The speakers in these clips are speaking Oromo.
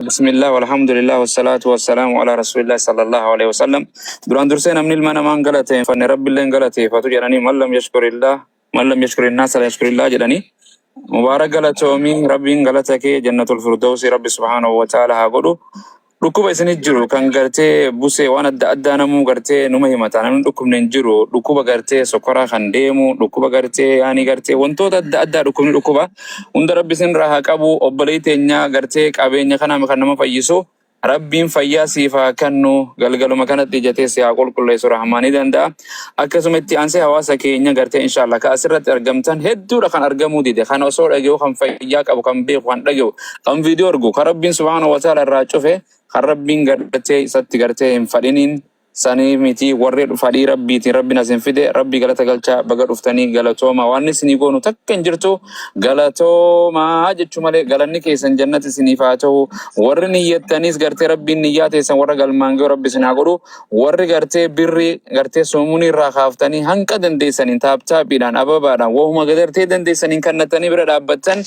Bismillah, walhamdulillah, wassalatu wassalamu ala rasulillah sallallahu alaihi wasallam. Duraan dursee namni ilma namaan galateeffanne Rabbilleen galateeffatu jedhanii, man lam yashkurillah, man lam yashkurinnaas la yashkurillah jedhanii. Mubaarak, galatoomii. Rabbiin galata kee jannatul firdausi Rabbi subhaanahu wa ta'ala haa godhu. Dhukkuba isinit jiru kan gartee busee waan adda addaa namuu gartee numa himata. Namni dhukkubne hin jiru. Dhukkuba gartee sokkoraa kan deemu, dhukkuba gartee yaani gartee wantoota adda addaa, dhukkubni dhukkuba hunda Rabbi isinirraa haa qabu. Obboleettii teenya gartee qabeenya kanaa kan nama fayyisu Rabbiin fayyaa siif haa kennu. Galgaluma kanatti ijatee si haa qulqulleessu Rahmaanii danda'a. Akkasuma itti aansee hawaasa keenya gartee inshallah ka asirratti argamtan hedduudha, kan argamuu dide, kan osoo dhaga'u, kan fayyaa qabu, kan beeku, kan dhaga'u, kan viidiyoo argu, kan Rabbiin subhaanahu wa ta'ala irraa cufe, kan Rabbiin gartee isatti gartee hin fadhiniin sanii miti. Warri fadhii Rabbiitiin Rabbiin as hin fide, Rabbii galata galchaa. Baga dhuftanii, galatooma. Waan isinii goonu takka hin jirtu, galatoomaa jechuu malee. Galanni keessan jannati isiniif haa ta'u. Warri niyyattaniis gartee Rabbiin niyyaa teessan warra galmaan gahu Rabbi isin haa godhu. Warri gartee birri gartee soomunii irraa kaaftanii hanqa dandeessaniin, tap tapiidhaan, ababaadhaan, wahuma gartee dandeessaniin kannatanii bira dhaabbattan,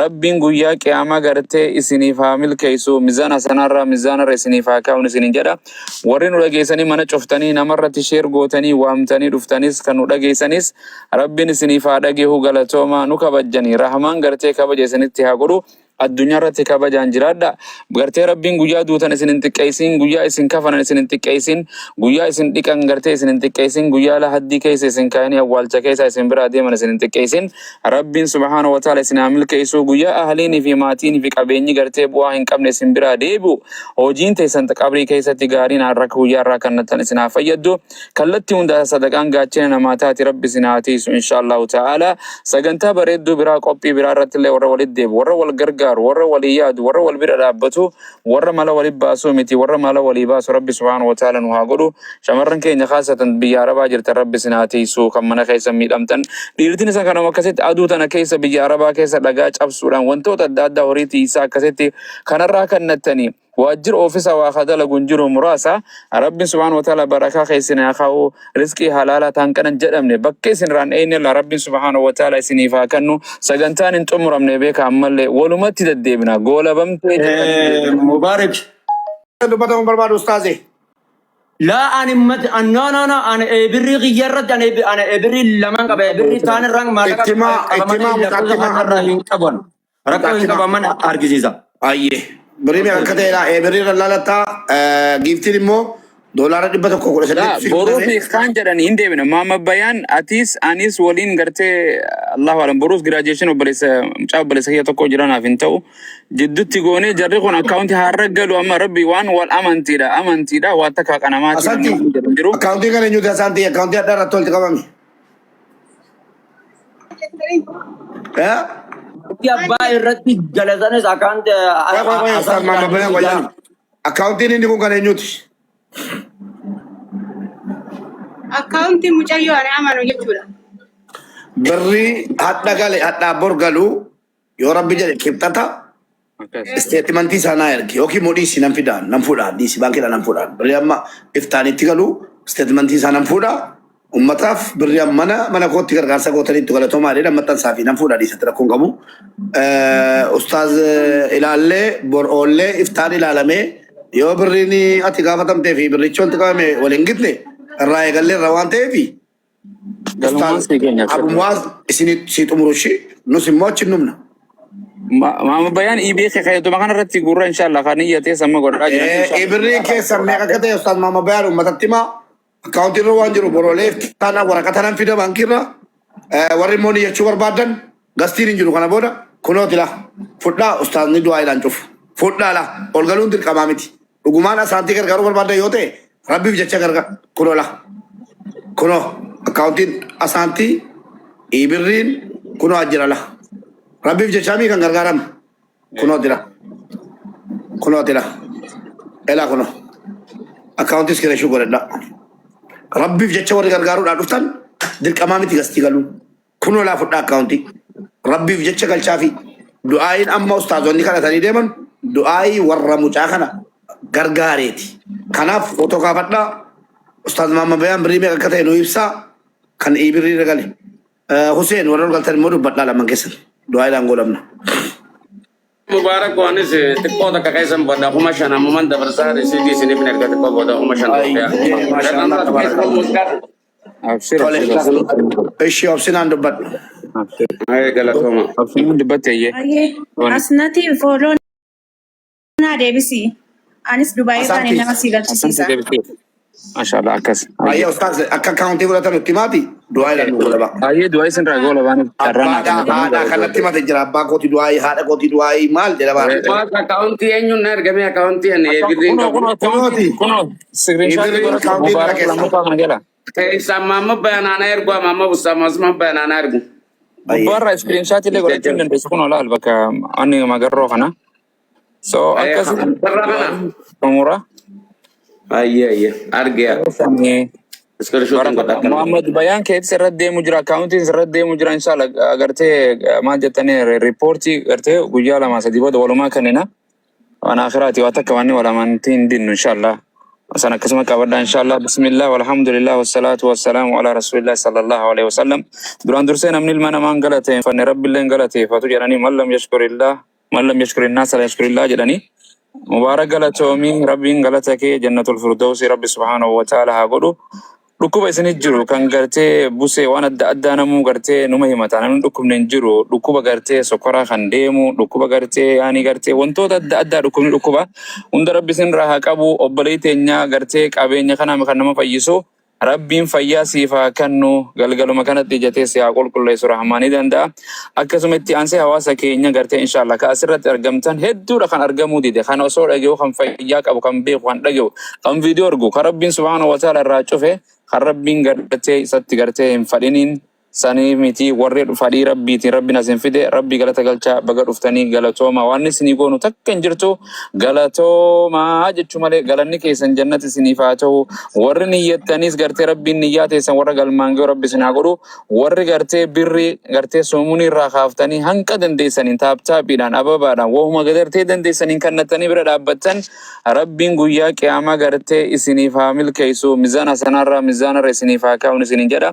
Rabbiin guyyaa qiyaamaa gartee isiniif haa milkeessu, mizaana sanaarraa mizaanarra isiniif haa kaa'uun isiniin jedha. Warri nu dhageessanii mana cuftanii namarratti share gootanii waamtanii dhuftanis, kan nu dhageessanis, Rabbiin isiniif haa dhageehu. Galatooma, nu kabajjanii. Rahmaan gartee kabaja isinitti haa godhu. Addunyaa irratti kabajaan jiraadha. Gartee Rabbiin guyyaa duutan isin hin xiqqeessin, guyyaa isin kafanan isin hin xiqqeessin, guyyaa isin dhiqan gartee isin hin xiqqeessin, guyyaa lahaddii keessa isin kaayanii awwaalcha keessa isin biraa deeman isin hin xiqqeessin. Rabbiin subhaanahu wa ta'ala isin haa milkeessu. Guyyaa ahliinii fi maatiin fi qabeenyi gartee bu'aa hin qabne isin biraa deebi'u, hojiin teessan qabrii keessatti gaariin har'a guyyaa irraa kannattan isin haa fayyaddu. Kallattii hundaa sadaqaan gaachana namaa taati. Rabbi isin haa tiisu inshaallahu ta'ala. Sagantaa bareedduu biraa, qophii biraa irratti illee warra walitti deebi'u, warra wal gargaaru, warra walii yaadu, warra wal bira dhaabbatu, warra mala walii baasuu miti, warra mala walii baasu Rabbi subhaanahu wa ta'ala nu haa godhu. Shamarran keenya khaasatan biyya Arabaa jirtan, Rabbi isin haa tiisu. Kan mana keessa miidhamtan, dhiirtiin isa kanuma akkasitti aduu tana keessa biyya Arabaa keessa dhagaa cabsuudhaan wantoota adda addaa horii tiisaa akkasitti kanarraa kannattanii waajjira oofisa waa ka dalagu hin jiru muraasa. Rabbiin subhaanahu wa ta'ala barakaa keessan haa kaa'u. Rizqii halaalaa ta'an kanan jedhamne bakka isin irraan eenyalla Rabbiin subhaanahu wa ta'ala isiniif haa kennu. Sagantaan hin xumuramne beeka, ammallee walumatti deddeebina goolabamtee jettanii deebina. Mubaarak. Dubbatamu barbaadu, ustaaze. Laa, ani mat no, no, no, ani birrii kiyya irratti ani birrii lamaan qaba. Birrii taan irraan maallaqa Ittimaa qabaman ittimaa lakkoofsa mucaattimaa kanarraa hin qaban. Rakkoo hin mucaattimaa. qabaman argisiisa. Ayyee. Birrii meeqa akka ta'edha? Birrii irra laalattaa. Giiftiin immoo doolaara dhibba tokko kudha Laa, saddeet siif boruu bitame. fi kaan jedhanii hin deebina. Maama Bayaan, atis anis waliin gartee Allahu alam boruus graduation obboleessa mucaa obboleessa kiyya tokko jira, naaf hin ta'u. Jidduutti goonee jarri kun akkaawunti har'a galu amma Rabbi waan wal amantiidha amantiidha waa takka qanamaatii Asanti. namni waan jedhan jiru. Akkaawuntii kana eenyuti, Asanti? Akkaawuntii adda irratti walitti qabame. Eh? Abbaa irratti galatanis akkaan Qoy qoy qoy, ustaaz Maama Bayaan, qoyaa. Akkaawuntiin inni kun kan eenyuti? Akkaawuntii mucayyoo ani amanu jechuudha. Birrii hadha gale, hadhaa bor galu yoo Rabbi jedhe kibxata. Akkas. Statementii isaa naa ergi yookiin immoo dhiisi, nan fidaan, nan fuudhaan, dhiisi, baankiidhaan nan fuudhaan. Birrii amma iftaanitti galu statementii isaa nan fuudha. Ummataaf birrii mana mana kootti gargaarsa gootaniitu, galatoomaa jedhee maxxansaa fi nan fuudha, dhiisatti, rakkoon qabu. Ustaaz ilaallee bor oollee iftaan ilaalamee yoo birriin ati gaafatamtee fi birrichi wanti qabame wal hin gitne irraa eegallee irra waan ta'eef Galummaan Ustaaz sii keenya. Abu Muwaaz isin si xumurushi, nus immoo achi hin dhumna. Maama Bayaan iibee keeyyatuma kanarratti gurra inshallah kan iyyatee samma godhaa jiran inshallah. Birriin keessan meeqa akka ta'e Ustaaz Maama Bayaan uummatatti himaa. Akkaawuntii irra waan jiru boroolee iftaana waraqata nan fida baankiirra. Warri immoo niyyachuu barbaadan gastiin hin jiru kana booda, kunooti la fudhaa. Ustaazni du'aa cufu fudhaa la. Ol galuun dirqamaa miti. Dhugumaan asaantii gargaaruu barbaadan yoo ta'e, Rabbiif jecha gargaar, kunoo la, kunoo akkaawuntiin asaantii ibirriin kunoo ajjira la. Rabbiif jecha mii kan gargaaramu kunoo dira, kunoo dira, elaa, kunoo akkaawuntii screenshot godhadha. Rabbiif jecha warri gargaaruudhaan dhuftan, dirqamaa miti gastii galuun. Kunoo laa, fudhaa akkaawuntii. Rabbiif jecha galchaa fi du'aayin amma ustaazonni kadhatanii deeman du'aayii warra mucaa kana gargaareeti. Kanaaf footoo kaafadhaa. Ustaaz Maamma Bayaan birrii meeqa akka ta'e nu ibsaa. Kan birrii irra gale. Huseen, warra ol galtan immoo dubbadhaa lamaan keessan. Du'aayiidhaan goolabna. Mubaarak anis xiqqoo takka keessan booda 5000 ammuman dabarsaa risiitii isiniif hin erga xiqqoo booda 5000 Itoophiyaa. Ayyee maashaallah tabarakallah. Abshir Tole. abshir obsi. Ishi obsinaan dubbadhu. Abshir. Ay galatooma. Obsinaan dubbatte iyyee. Ayyee Tole. asnati follow naa deebisi. Anis Dubaay irraan Asanti. nama si Asanti galchisiisa. deebisee. Maashaallah akkas. Ayyee Ayyee. ustaaz akka akkaawuntii fudhatan itti himaati du'aa jedhan nu godhaba. Ayyee du'aa isin irraa goola baaniif carraa naa Abbaadhaa kennitanii haadhaa kanatti himate jira abbaa kooti du'aayii haadha kooti du'aayii maal jedha baana. Maas akkaawuntii eenyuun na ergame akkaawuntii ani birriin Kunoo qabu. kunoo Kunooti akkaawuntiin kunoo screenshot ibirriin godhadhu akkaawuntii irra Mubaarak keessa. lammaffaa kana jala. Keessaa maamma bayanaana ergu maamma bustaa maasuma bayanaana ergu. Ayyee. Gubbaarraa screenshot illee godhachuu hin dandeessu kunoo laal bakka ani magarroo kana. So akkasi Barra kana. xumura. Ayyee ayyee argee. Sanii Iskoolishuutiin godha Baraka akkana. Muhammad Bayaan keetis irratti deemu jira akkaawuntiin irratti deemu jira inshallah agartee maal jettanii riippoortii gartee guyyaa lama sadii booda walumaa kennina. Waan akhiraati waa takka waan walamanti hin dinnu inshallah. San akkasuma qabadha inshallah. Bismillah walhamdulillah wassalaatu wassalaamu ala rasulillah sallallahu alaihi wasallam. Duraan dursee namni ilma namaan galateeffanne rabbillee hin galateeffatu jedhanii man lam yashkurillah man lam yashkurin naasa la yashkurillah jedhanii. Mubaarak galatoomii rabbiin galata kee jannatul firdawsi rabbi subhaanahu wa ta'ala haa godhu. Dhukkuba isinit jiru kan gartee busee waan adda addaa namuu gartee numa himata namni dhukkubne hin jiru dhukkuba gartee sokkoraa kan deemu dhukkuba gartee yaani gartee wantoota adda addaa dhukkubni dhukkuba hunda rabbi isin irraa haa qabu obboleetti teenyaa gartee qabeenya kana kan nama fayyisu rabbiin fayyaa siif haa kennu galgaluma kanatti ijatee si haa qulqulleessu rahmaanii danda'a akkasuma itti aansee hawaasa keenya gartee inshallah ka asirratti argamtan hedduudha kan argamuu dide kan osoo dhaga'u kan fayyaa qabu kan beeku kan dhaga'u kan viidiyoo argu kan rabbiin subhaanahu wa ta'ala irraa cufe kan rabbiin gartee isatti gartee hin fadhiniin sanii miti warri fadhii rabbiitiin rabbiin as hin fide rabbii galata galchaa baga dhuftanii galatooma waan isinii goonu takka hin jirtu galatoomaa jechuu malee galanni keessan jannati isiniif haa ta'u warri niyyattaniis gartee rabbiin niyyaa teessan warra galmaan ga'u rabbi isin haa godhu warri gartee birri gartee soomunii irraa kaaftanii hanqa dandeessaniin taaptaaphiidhaan ababaadhaan wahuma gartee dandeessaniin kannattanii bira dhaabbattan Rabbiin guyyaa qiyaamaa gartee isiniif haa milkeessu mizaana hasanaarraa mizaanarra isiniif haa kaa'uun isiniin jedha.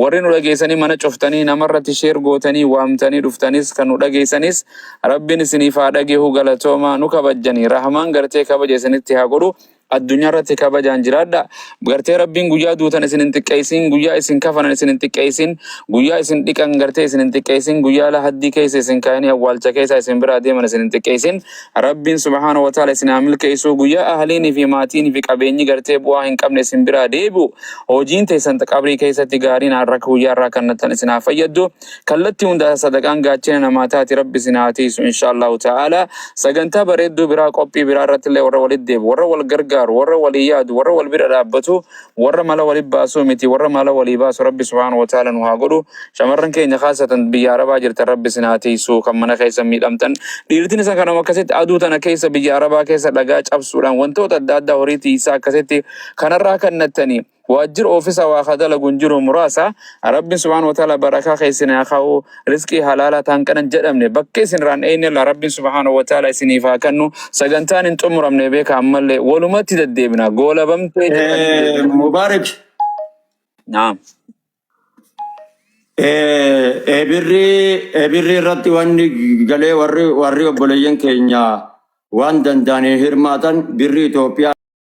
Warri nu dhageessanii mana cuftanii namarratti sheer gootanii waamtanii dhuftanis kan nu dhageessanis Rabbiin isiniif haa dhageehu galatooma nu kabajjanii rahmaan gartee kabaja isinitti haa godhu. Addunyaa irratti kabajaan jiraadha. Gartee Rabbiin guyyaa duutan isin hin xiqqeessin, guyyaa isin kafanan isin hin xiqqeessin, guyyaa isin dhiqan gartee isin hin xiqqeessin, guyyaa lahaddii keessa isin kaayanii awwaalcha keessa isin biraa deeman isin hin xiqqeessin. Rabbiin subhaanahu wa ta'ala isin haa milkeessu. Guyyaa ahliinii fi maatiin fi qabeenyi gartee bu'aa hin qabne isin biraa deebi'u. Hojiin teessan qabrii keessatti gaariin har'a guyyaa irraa kannattan isin haa fayyaddu. Kallattii hundaa sadaqaan gaachena namaa taati Rabbi isin haa tiisu inshaallahu ta'ala. Sagantaa bareedduu biraa qophii biraa irratti illee warra walitti deebi'u, warra wal gargaaru, warra walii yaadu, warra wal bira dhaabbatu, warra mala wali baasuu miti, warra mala walii baasu Rabbi subhaanahu wa ta'ala nu haa godhu. Shamarran keenya khaasatan biyya Arabaa jirtan Rabbi isin haa tiisu kan mana keessa miidhamtan. Dhiirtiin isan kanuma akkasitti aduu tana keessa biyya Arabaa keessa dhagaa cabsuudhaan wantoota adda addaa horii tiisaa akkasitti kanarraa kannattanii waajjira oofisa waa ka dalagu hin jiru muraasa Rabbiin subhaanahu wa ta'ala barakaa keessa isin haa kaa'u rizqii halaalaa taan kanan jedhamne bakka isin irraan dhayne la Rabbiin subhaanahu wa ta'ala isiniif haa kennu sagantaan hin xumuramne beeka ammallee walumatti deddeebina goolabamtee jettanii deebina. Mubaarak Naam. Birrii irratti wanni galee warri warri obboleeyyan keenya waan danda'aniin hirmaatan birrii Itoophiyaa.